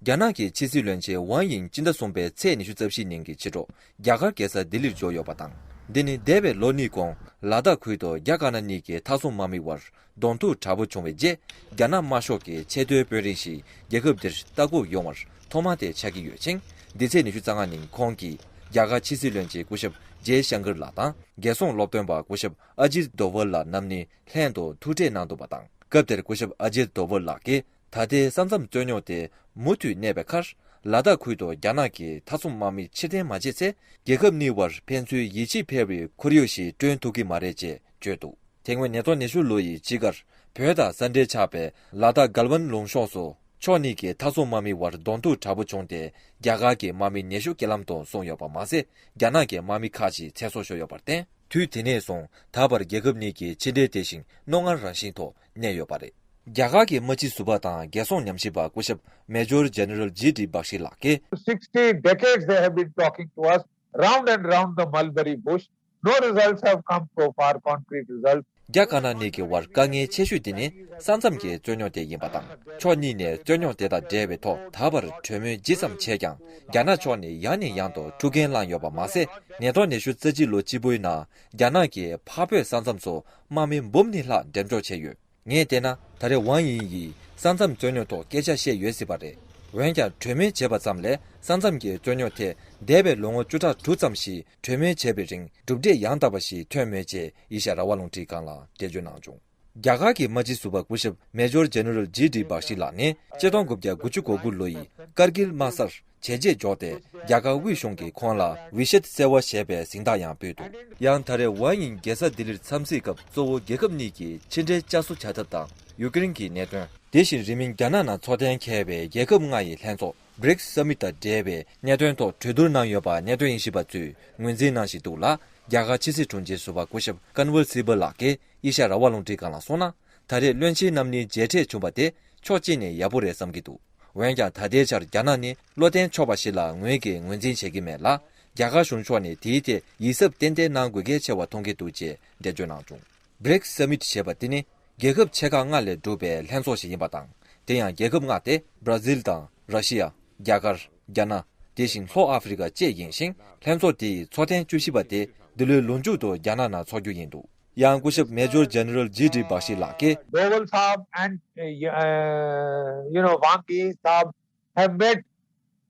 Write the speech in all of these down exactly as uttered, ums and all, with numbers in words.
རྒྱ་ནག་གི་ཕྱི་སྲིད་བློན་ཆེན་ཝང་དབྱིང་སྤྱི་ཟླ་གསུམ་པའི་ཚེས་ཉི་ཤུ་རྩ་བཞི་ཉིན་གྱི་ཕྱི་དྲོ་རྒྱ་གར་རྒྱལ་ས་ལྡི་ལིར་འབྱོར་ཡོད་པ་དང་། འདི་ནི་འདས་པའི་ལོ་གཉིས་གོང་ལ་དྭགས་ཁུལ་དུ་རྒྱ་དཀར་ནག་གཉིས་ཀྱི་མཐའ་སྲུང་དམག་མི་དབར་གདོང་ཐུག་དྲག་པོ་བྱུང་བའི་རྗེས། རྒྱ་ནག་དམར་ཤོག་གི་ཆེས་མཐོའི་དཔོན་རིགས་ཤིག་རྒྱལ་ཁབ་འདིར་ལྟ་སྐོར་ཡོང་བར་ཐོག་མ་དེ་ཆགས་ཀྱི་ཡོད་ཅིང་། འདི་ཚེས་ཉི་ཤུ་རྩ་ལྔ་ཉིན་ཁོང་གིས་རྒྱ་གར་ཕྱི་སྲིད་བློན་ཆེན་སྐུ་ཞབས་ཇེ་ཤང་ཀར་ལགས་དང་། རྒྱལ་སྲུང་སློབ་སྟོན་པ་སྐུ་ཞབས་ཨ་ཇིད་དོ་ཝལ་ལགས་རྣམ་གཉིས་ལྷན་དུ་ཐུག་འཕྲད་གནང་འདུག་པ་དང་། སྐབས་དེར་སྐུ་ཞབས་ཨ་ཇིད་དོ་ཝལ་ལགས་ཀྱིས། ད་ལྟའི་ས་མཚམས་རྩོད་རྙོག་དེ་མུ་མཐུད་གནས་པའི་ཁར། ལ་དྭགས་ཁུལ་དུ་རྒྱ་ནག་གི་མཐའ་སྲུང་དམག་མི་ཕྱིར་འཐེན་མ་བྱས་ཚེ། རྒྱལ་ཁབ་གཉིས་བར་ཕན་ཚུན་ཡིད་ཆེས་འཕེར་བའི་ཁོར་ཡུག་ཞིག་བསྐྲུན་ཐུབ་ཀྱི་མ་རེད་ཅེས་བརྗོད་འདུག་དེ་སྔོན་ཉིས་སྟོང་ཉི་ཤུ་ལོ་ཡི་དཔྱིད་ཀར་བོད་དང་ས་འབྲེལ་ཆགས་པའི་ལ་དྭགས་གལ་ཝན་ལུང་ཕྱོགས་སུ། ཕྱོགས་གཉིས་ཀྱི་མཐའ་སྲུང་དམག་མི་དབར་གདོང་ཐུག་དྲག་པོ་བྱུང་སྟེ། རྒྱ་གར་གྱི་དམག་མི་ཉི་ཤུ་རྐྱེན་ལམ་དུ་སོང་ཡོད་པ་མ་ཟད། རྒྱ་ནག་གི་དམག་མི་ཁག་ཅིག་ཚེ་སྲོག་ཤོར་ཡོད་པར་བརྟེན། དུས་དེ་ནས་བཟུང་ད་བར་རྒྱལ་ཁབ་གཉིས་ཀྱི་ཕྱི་འབྲེལ་དེ་བཞིན་རྣོ་ངར་རང་བཞིན་ཐོག་གནས་ཡོད་པ་རེད། རྒྱ་གར་གྱི་དམག་སྤྱི་ཟུར་པ་དང་རྒྱལ་སྲུང་ཉམས་ཞིབ་པ་སྐུ་ཞབས་Major General G D Bakshi ལགས་ཀྱིས། Sixty decades they have been talking to us round and round the mulberry bush. No results have come so far, concrete results. རྒྱ་དཀར་ནག་གཉིས་ཀྱི་བར་དཀའ་ངལ་ཆེ་ཤོས་དེ་ནི་ས་མཚམས་ཀྱི་རྩོད་རྙོག་དེ་ཡིན་པ་དང་། ཕྱོགས་གཉིས་ནས་རྩོད་རྙོག་དེ་དང་འབྲེལ་བའི་ཐོག་ད་བར་གྲོས་མོལ་ཇི་ཙམ་བྱས་ཀྱང་། རྒྱ་ནག་ཕྱོགས་ནས་ཡང་ནས་ཡང་དུ་འཁྲུག་རྐྱེན་བསླངས་ཡོད་པ་མ་ཟད། ཉིས་སྟོང་ཉི་ཤུ་རྩ་གཅིག་ལོ་གཅིག་པུའི་ནང་རྒྱ་ནག་གིས་འཕགས་བོད་ས་མཚམས་སུ་དམག་མི་འབུམ་གཉིས་ལྷག་འགྲེམས་འཇོག་བྱས་ཡོད། ངས་བལྟས་ན། ད་རེས་ཝང་དབྱིང་ཡིས་ས་མཚམས་རྩོད་རྙོག་ཐོག་སྐད་ཆ་བཤད་ཡོད་སྲིད་པ་རེད། འོན་ཀྱང་། གྲོས་མོལ་བྱས་པ་ཙམ་ལས་ས་མཚམས་ཀྱི་རྩོད་རྙོག་ཐད་འདས་པའི་ལོ་ངོ་བཅུ་ཕྲག་དྲུག་ཙམ་ཞིག་གྲོས་མོལ་བྱས་པའི་རིང་གྲུབ་འབྲས་ཡང་དག་པ་ཞིག་ཐོན་མེད་ཅེས་ཨེ་ཤ་ཡ་རང་དབང་རླུང་འཕྲིན་ཁང་ལ་འགྲེལ་བརྗོད་གནང་བྱུང་། རྒྱ་གར་གྱི་དམག་སྤྱི་ཟུར་པ་སྐུ་ཞབས་Major General G D Bakshi ལགས་ནི་ཆིག་སྟོང་དགུ་བརྒྱ་དགུ་བཅུ་གོ་དགུ་ལོ་ཡི་ཀར་གིལ་དམག་སར་བྱས་རྗེས་འཇོག་སྟེ། རྒྱ་གར་དབུས་གཞུང་གིས་ཁོང་ལ་བི་ཤེད་སེ་ཝ་ཞེས་པའི་གཟེངས་རྟགས་ཡང་ཕུལ་འདུག་ཡང་ད་རེས་ཝང་དབྱིང་རྒྱལ་ས་ལྡི་ལིར་འཚམས་གཟིགས་སྐབས། གཙོ་བོ་རྒྱལ་ཁབ་གཉིས་ཀྱི་ཕྱི་འབྲེལ་བསྐྱར་གསོ་བྱ་ཐབས་དང་ཡུཀ་རེན་གྱི་གནད་དོན། དེ་བཞིན་རིང་མིན་རྒྱ་ནག་ནང་འཚོ་རྟེན་འཁེལ་བའི་རྒྱལ་ཁབ་ལྔ་ཡི་ལྷན་ཚོགས་BRICS Summit དང་འབྲེལ་བའི་གནད་དོན་ཐོག་གྲོས་བསྡུར་གནང་ཡོད་པ་གནད་དོན་དབྱེ་ཞིབ་པ་ཚོས་ངོས་འཛིན་གནང་བཞིན་འདུག་ལ། རྒྱ་གར་ཕྱི་སྲིད་དྲུང་ཆེ་ཟུར་པ་སྐུ་ཞབས་ཀན་ཝལ་སི་བལ་ལགས་ཀྱིས་ཨེ་ཤ་ཡ་རང་དབང་རླུང་འཕྲིན་ཁང་ལ་གསུངས་ན། ད་རེས་བློན་ཆེན་རྣམ་གཉིས་མཇལ་འཕྲད་བྱུང་བ་དེ་ཕྱོགས་གཅིག་ནས་ཡག་པོ་རེད་བསམ་གྱི་འདུག་འོན་ཀྱང་། ད་ལྟའི་ཆར་རྒྱ་ནག་ནི་བློ་བརྟན་ཆོག་པ་ཞིག་ལ་ངོས་ཀྱིས་ངོས་འཛིན་བྱེད་ཀྱི་མེད་ལ། རྒྱ་གར་གཞུང་ཕྱོགས་ནས་དེའི་ཐད་ཡིད་གཟབ་ཏན་ཏན་གནང་དགོས་གལ་ཆེ་བ་མཐོང་གི་འདུག་ཅེས་འགྲེལ་བརྗོད་གནང་བྱུང་། BRICS Summit ཞེས་པ་དེ་ནི་རྒྱལ་ཁབ་ཆེ་ཁག་ལྔ་ལས་གྲུབ་པའི་ལྷན་ཚོགས་ཤིག་ཡིན་པ་དང་། དེ་ཡང་རྒྱལ་ཁབ་ལྔ་སྟེ། བྷ་ར་ཟིལ་དང་། ར་ཤི་ཡ། རྒྱ་གར། རྒྱ་ནག་དེ་བཞིན་ལྷོ་ཨ་ཧྥེ་རི་ཁ་བཅས་ཡིན་ཞིང་། ལྷན་ཚོགས་དེ་ཡི་ཚོགས་ཐེངས་བཅུ་བཞི་པ་དེ་འདི་ལོའི་ལོ་མཇུག་ཏུ་རྒྱ་ནག་ནང་འཚོགས་རྒྱུ་ཡིན་འདུག་ཡང་སྐུ་ཞབས་Major General G D Bakshi ལགས་ཀྱིས། Doval Saab and, uh, you know, Wang Yi Saab have met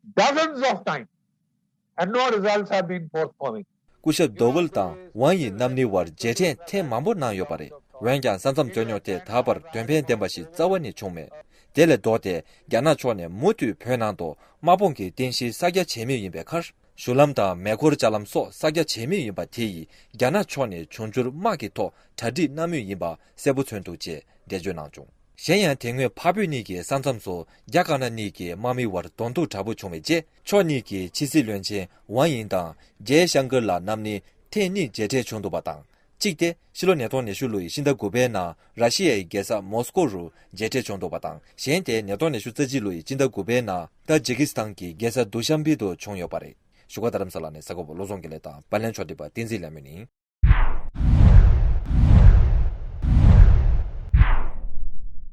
dozens of times and no results have been forthcoming. སྐུ་ཞབས་དོ་ཝལ་དང་ཝང་ཡི་རྣམ་གཉིས་དབར་མཇལ་འཕྲད་ཐེངས་མང་པོ་གནང་ཡོད་པ་རེད། འོན་ཀྱང་། ས་མཚམས་རྩོད་རྙོག་ཐད་ད་བར་དོན་ཕན་ལྡན་པ་ཞིག་རྩ་བ་ནས་བྱུང་མེད། དེ་ལས་ལྡོག་སྟེ། རྒྱ་ནག་ཕྱོགས་ནས་མུ་མཐུད་བོད་ནང་དུ་དམག་དཔུང་གི་རྟེན་གཞི་གསར་རྒྱག་བྱེད་མུས་ཡིན་པའི་ཁར། གཞུང་ལམ་དང་མེ་འཁོར་ལྕགས་ལམ་སོགས་གསར་རྒྱག་བྱེད་མུས་ཡིན་པ་དེ་ཡིས་རྒྱ་ནག་ཕྱོགས་ནས་འབྱུང་འགྱུར་དམག་གི་ཐོག་གྲ་སྒྲིག་གནང་མུས་ཡིན་པ་གསལ་པོ་མཚོན་འདུག་ཅེས་འགྲེལ་བརྗོད་གནང་བྱུང་། གཞན་ཡང་། དེ་སྔོན་འཕགས་བོད་གཉིས་ཀྱི་ས་མཚམས་སུ་རྒྱ་དཀར་ནག་གཉིས་ཀྱི་དམག་མི་དབར་གདོང་ཐུག་དྲག་པོ་བྱུང་བའི་རྗེས། ཕྱོགས་གཉིས་ཀྱི་ཕྱི་སྲིད་བློན་ཆེན་ཝང་དབྱིང་དང་ཇེ་ཤང་ཀར་ལགས་རྣམ་གཉིས་ཐེངས་གཉིས་མཇལ་འཕྲད་བྱུང་འདུག་པ་དང་། གཅིག་སྟེ། ཕྱི་ལོ་ཉིས་སྟོང་ཉི་ཤུ་ལོ་ཡི་ཕྱི་ཟླ་དགུ་པའི་ནང་ར་ཤི་ཡའི་རྒྱལ་ས་མོ་སི་ཀོ་རུ་མཇལ་འཕྲད་བྱུང་འདུག་པ་དང་། གཞན་དེ་ཉིས་སྟོང་ཉི་ཤུ་རྩ་གཅིག་ལོ་ཡི་ཕྱི་ཟླ་དགུ་པའི་ནང་ཏཱ་ཇི་ཀི་སི་ཐན་གྱི་རྒྱལ་ས་དུ་ཤམ་བྷི་དུ་བྱུང་ཡོད་པ་རེད། བཞུགས་སྒར་རྡ་རམ་ས་ལ་ནས་གསར་འགོད་པ་བློ་བཟང་དགེ་ལེགས་དང་། པར་ལེན་ཕྱོགས་སྒྲིག་པ་བསྟན་འཛིན་ལྷ་མོ་ཡིན།